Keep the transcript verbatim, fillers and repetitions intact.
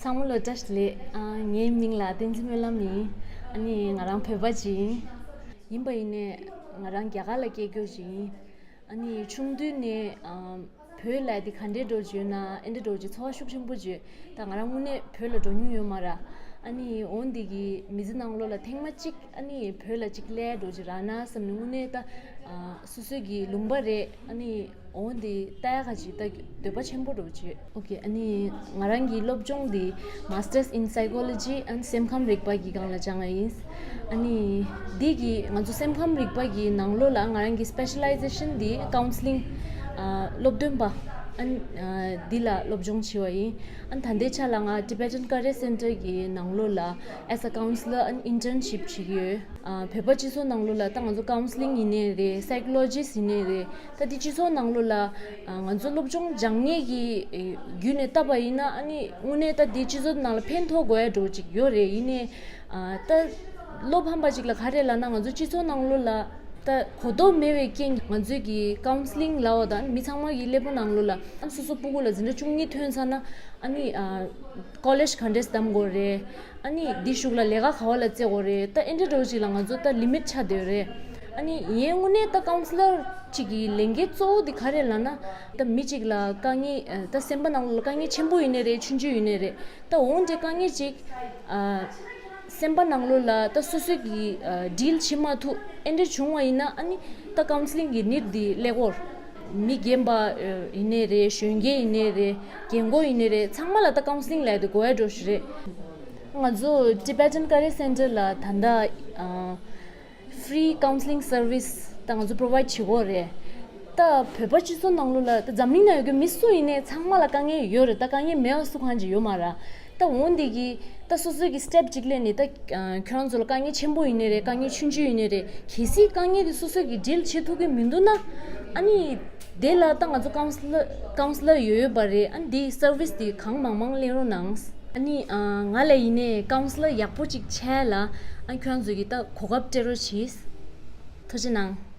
ཚང་མ་ལ་བཀྲ་ཤིས་བདེ་ལེགས། ཨ། ངའི་མིང་ལ་བསྟན་འཛིན་སྨོན་ལམ་ཡིན། ཨ་ནི་ང་རང་བོད་པ་ཅིག་ཡིན། ཡིན་པ་ཡིན་ནའི་ང་རང་རྒྱ་གར་ལ་སྐྱེས་རྒྱུ་ཅིག་ཡིན། ཨ་ནི་ཆུང་དུས་ནས་ཨ། བོད་ལ་དེ་ག་འདྲའི་འགྲོ་བརྗོད་ན་ཨེ་འདྲའི་འགྲོ་བརྗོད་ཚོར་བ་ཤུགས་ཆེན་པོ་བརྗོད། ད་ང་རང་དངོས་གནས་བོད་ལ་འགྲོ་མྱོང་ཡོད་མ་རེད། ཨ་ནི་འོན་འདི་གི་མི་ཚེ་ནང་ལོགས་ལ་ཐེངས་མ་གཅིག་ཨ་ནི་བོད་ལ་གཅིག་སླེབས་འགྲོ་བརྗོད་རག་ན་བསམ་ནས་དངོས་གནས་ད་ཨ། སོ་སོའི་གི་ལུང་པ་རེད། ཨ་ནི་འོན་འདི་ལྟ་ཡག་ག་ཅིག་ད་འདོད་པ་ཆེན་པོ་འགྲོ་བརྗོད། ཨོ་ཀེ། ཨ་ནི་ང་རང་གི་སློབ་སྦྱོང་འདི་Masters in Psychology and སེམས་ཁམས་རིག་པ་གི་སྒང་ལ་སྦྱངས་པ་ཡིན། ཨ་ནི་འདི་གི་ང་ཚོ་སེམས་ཁམས་རིག་པ་གི་ནང་ལོགས་ལ་ང་རང་གི་སི་པེ་ཤ་ལའི་ཟེ་ཤན་འདི་ཀའུན་སི་ལིང་ཨ། སློབ་སྟོན་པ་ཨ་ནི་ཨ། འདི་ལ་སློབ་སྦྱོང་བྱས་པ་ཡིན། ཨ་ནི་ད་ལྟའི་ཆ་ལ་ང་Tibetan Career Center གི་ནང་ལོགས་ལ་as a counselor and internship བྱེད་ཀྱི་ཡོད། ཨ། བོད་པ་སྤྱི་ཚོགས་ནང་ལོགས་ལ་ད་ང་ཚོ་ཀའུན་སི་ལིང་ཡིན་ནའི་རེད། སའི་ཀོ་ལོ་ཇིསི་ཡིན་ནའི་རེད། ད་འདི་སྤྱི་ཚོགས་ནང་ལོགས་ལ་ཨ། ང་ཚོ་སློབ་སྦྱོང་སྦྱང་མཁན་གྱི་ཨེ། བརྒྱུད་ནས་བལྟས་པ་ཡིན་ན་ཨ་ནི་དངོས་གནས་ད་འདི་སྤྱི་ཚོགས་ནང་ལ་ཕན་ཐོགས་དགོས་ཡ་འགྲོ་ཅིག་ཡོད་རེད། ཡིན་ནའི་ཨ། ད་བློ་ཕམ་པ་ཅིག་ལ་ག་རེ་ལབ་ན་ང་ཚོ་སྤྱི་ཚོགས་ནང་ལོགས་ལ་ད་གོ་རྟོགས་མེད་པའི་རྐྱེན་ང་ཚོའི་གི་ཀའུན་སི་ལིང་ལབ་པ་དང་མི་ཚང་མ་གི་ཀླད་པ་ནང་ལོགས་ལ་ཨ། སོ་སོ་སྤུ་གུ་ལ་འཛིན་གྲྭ་བཅུ་གཉིས་ཐོན་ཚར་ན་ཨ་ནི་ཨ། ཀོ་ལེཇ་ག་འདྲས་བདམས་དགོས་རེད། ཨ་ནི་འདི་གཞུག་ལ་ལས་ཀ་ག་བ་ལ་བཙལ་དགོས་རེད། ད་ཨེ་འདྲ་འདྲ་བོ་ཅིག་ལ་ང་ཚོ་ད་ལི་མིཊ་ཆགས་བསྡད་ཡོད་རེད། ཨ་ནི་ངའི་དངོས་གནས་ད་ཀའུན་སི་ལར་ཅིག་གི་ལས་འགན་གཙོ་བོ་དེ་ག་རེ་ལབ་ན། ད་མི་ཅིག་ལ་དཀའ་ངལ་ད་སེམས་པ་ནང་ལ་དཀའ་ངལ་ཆེན་པོ་ཡིན་ནའི་རེད། ཆུང་ཆུང་ཡིན་ནའི་རེད། ད་འོ་འདྲའི་དཀའ་ངལ་ཅིག་ཨ། སེམས་པ་ནང་ལོགས་ལ་ད་སོ་སོ་གི་ཨ། ཌིལ་བྱེད་མ་ཐུབ་ཨེ་འདྲ་བྱུང་བ་ཡིན་ན་ཨ་ནི་ད་ཀའུན་སི་ལིང་གི་ནིཌ་དེ་སླེབས་ཀྱི་ཡོད་རེད། མི་རྒན་པ་ཡིན་ནའི་རེད། གཞོན་སྐྱེས་ཡིན་ནའི་རེད། རྒན་རྒོན་ཡིན་ནའི་རེད། ཚང་མ་ལ་ད་ཀའུན་སི་ལིང་ལབ་ཡ་དེ་དགོས་ཡ་འདྲ་བོ་ཞིག་རེད། ང་ཚོ་Tibetan Career Center ལ་ད་ལྟ་ཨ། ཕི་རི་ཀའུན་སི་ལིང་སར་བིས་ད་ང་ཚོ་པོ་རོ་བའིཌ་བྱེད་ཀྱི་ཡོད་རེད། ད་བོད་པ་སྤྱི་ཚོགས་ནང་ལོགས་ལ་ད་འཛམ་གླིང་ནང་ཡོད་མཁན་མི་སུ་ཡིན་ནའི་ཚང་མ་ལ་དཀའ་ངལ་ཡོད་རེད། ད་དཀའ་ངལ་མེད་པ་སུ་གང་ཅིག་ཡོད་མ་རེད། ད་འོ་འདི་གི་ད་སོ་སོའི་གི་སི་ཊེབ་ཅིག་ལེན་ནས་ད་ཁྱོད་རང་ཚོ་ལ་དཀའ་ངལ་ཆེན་པོ་ཡིན་ནའི་རེད། དཀའ་ངལ་ཆུང་ཆུང་ཡིན་ནའི་རེད། གལ་སྲིད་དཀའ་ངལ་དེ་སོ་སོ་གི་ཌིལ་བྱེད་ཐུབ་ཀྱི་མི་འདུག་ན་ཨ་ནི་དེ་ལ་ད་ང་ཚོ་ཀའུན་སི་ལར་ཀའུན་སི་ལར་ཡོད་ཡོད་པ་རེད། ཨ་ནི་དེའི་སར་བིས་དེ་གང་མང་མང་ལེན་རོགས་གནང་། ཨ་ནི་ཨ། ང་ལ་ཡིན་ནའི་ཀའུན་སི་ལར་ཡག་པོ་ཅིག་ཆགས་ལ་ཨ། ཁྱོད་རང་ཚོ་གི་ད་གོ་སྐབས་སྤྲད་རོགས་གྱིས། ཐུགས་རྗེ་གནང་།